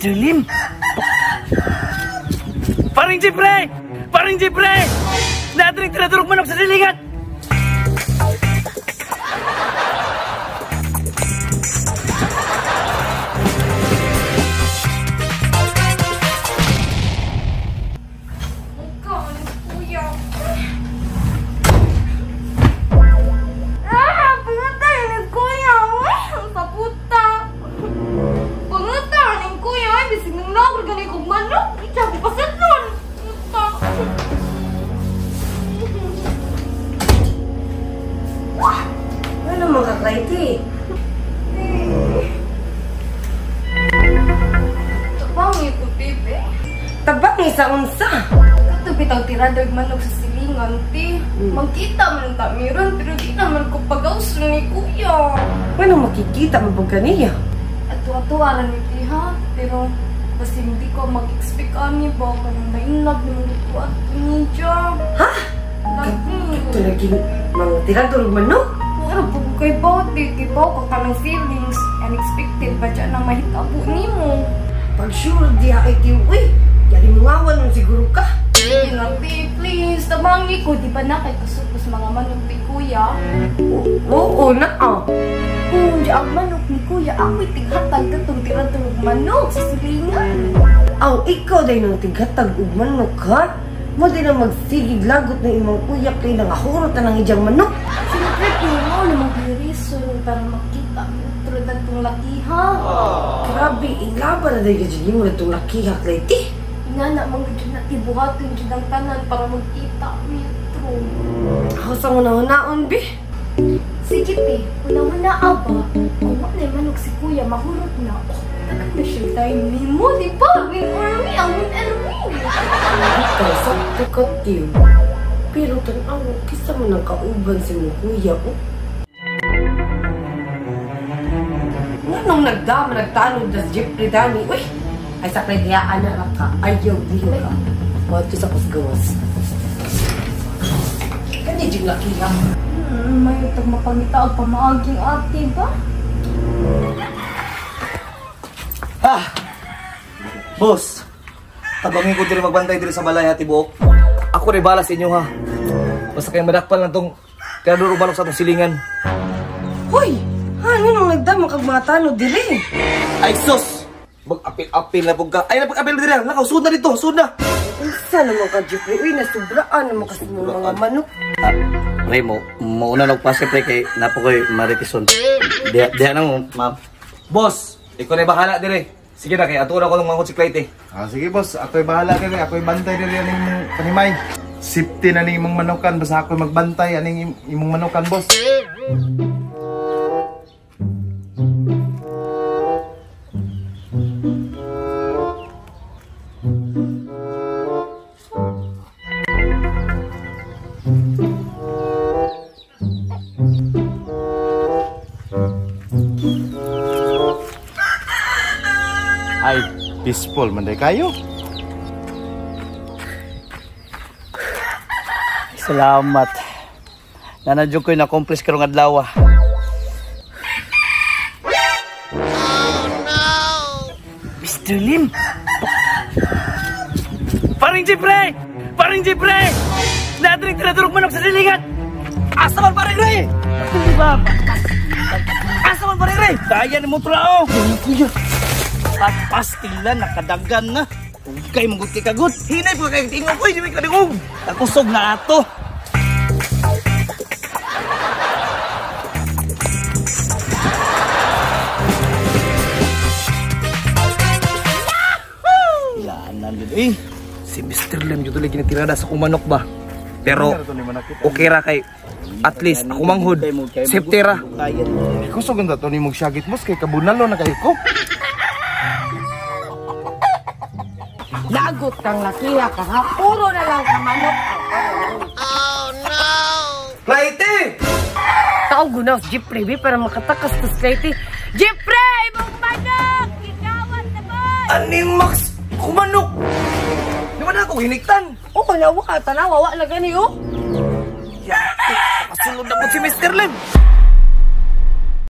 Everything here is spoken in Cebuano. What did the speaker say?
Mr. Lim! Paring Jeffrey! Paring Jeffrey! Naadring tinadurog manok sa silingan! Tabangi sa unsa. Kato bitaw tiradog manok sa silingan, ti. Magkita man ang tamiron, pero di naman ko pag-awso ni kuya. Ano makikita mo ba kaniya? Ato-atuaran ni ti, ha? Pero kasi hindi ko mag-expect ani ba kanang mainlove ni mga ko at niya. Ha? Ito lagi mga tiradog manok? Pero pag kay Bauti, kay Bau ka kanang feelings, unexpected ba dyan na mahitabo ni mo? Pag sure diha kay ti, uy! Yari mungawan nun siguro ka. Sige na, te, please. Tabangi ko, di ba na kay kasupos mga manok ni kuya? Oo, na ah. Kung di ang manok ni kuya, ako'y tighatag katong tiradog manok sa silingan. Aw, ikaw dahil nang tighatag og manok, ha? Mo din ang magsigig lagot ng imong kuya kay nangahurot na ng ijang manok. Siyempre, mo namang reason para makita mo itong lakiha. Grabe, ilaban na dahil dyan mo na itong lakiha, Clytie. Inana, mga dyan na tibuhatin dyan ang tanan para magkita metro. Ako sa una-unaon, bi. Sige, te. Una-una, aba. Kung wala na manok si kuya, mahurot na. Oh, tagal na siya time ni mo, di ba? Win or me, ang win and win. Ikaw, sakto ka, tiyo. Pero tanaw, kisa mo nang kauban si mong kuya, oh. Nganong nagdama, nagtanod na si Jeffrey Dani, uy! Ay, sa krediyaan na ka. Ayaw, diyo ka. Mato sa kusgawas. Kani, jing laki ha? May utag mapangita o pamaaging ate ba? Ha! Boss! Tabangin ko diri magbantay diri sa balay ha, tibuok. Ako rin bala sa inyo ha. Basta kayong madakpan lang tong tiraduro balok sa atong silingan. Hoy! Ha, ano nang nagdama kag mga tanod diri? Ay, sus! Mag-apil-apil na pug ka. Ay, napag-apil diri. Nakaw, sud na dito, sud na. Unsa naman ka, Jeffrey? Uy, nasubraan naman kasi mga manok. Pre, mo mauna nagpase pre kay napo koy maritison. Diha diha na mo, ma'am. Boss, ikaw na bahala dire. Sige na kay ato na ko ng mga si Clyde. Ah, sige boss, ako'y bahala dire, ako'y bantay dire aning imong panimay. Safety na ning imong manukan, basta ako'y magbantay aning imong manukan, boss. Ay, peaceful man day kayo. Salamat. Nanadyo ko'y na-accomplish karong adlaw. Oh no! Mr. Lim! Paring Jeffrey! Paring Jeffrey! Naadring tinadurog manok sa silingan! Asa man paring Ray? Diba? Asa man paring Ray? Kaya ni mo trao! Kuya! Pastila, nakadagan na. Kay mong kay kagut. Hinay pa kay tingog oy, di may kadungog. Nakusog na ato. Yahoo! Yan eh. Si Mr. Lim jud lagi natirada sa kumanok ba. Pero okay ra kay at least ako manghud. Safety ra. Kusog ang dato ni mong syagit boss kay kabunalo na kayo ko. Lagot kang lakiha ka ha. Puro na lang ka manok. Oh no! Clyde! Tawag na si Jeffrey para makatakas to si Clyde. Jeffrey! Mong manok! Ikawan na ba? Ani Max! Kumanok! Di ba na ako hiniktan? Oo, nawa ka. Tanawa, wa na gani oh. Yate! Nakasulod na po si Mr. Lim!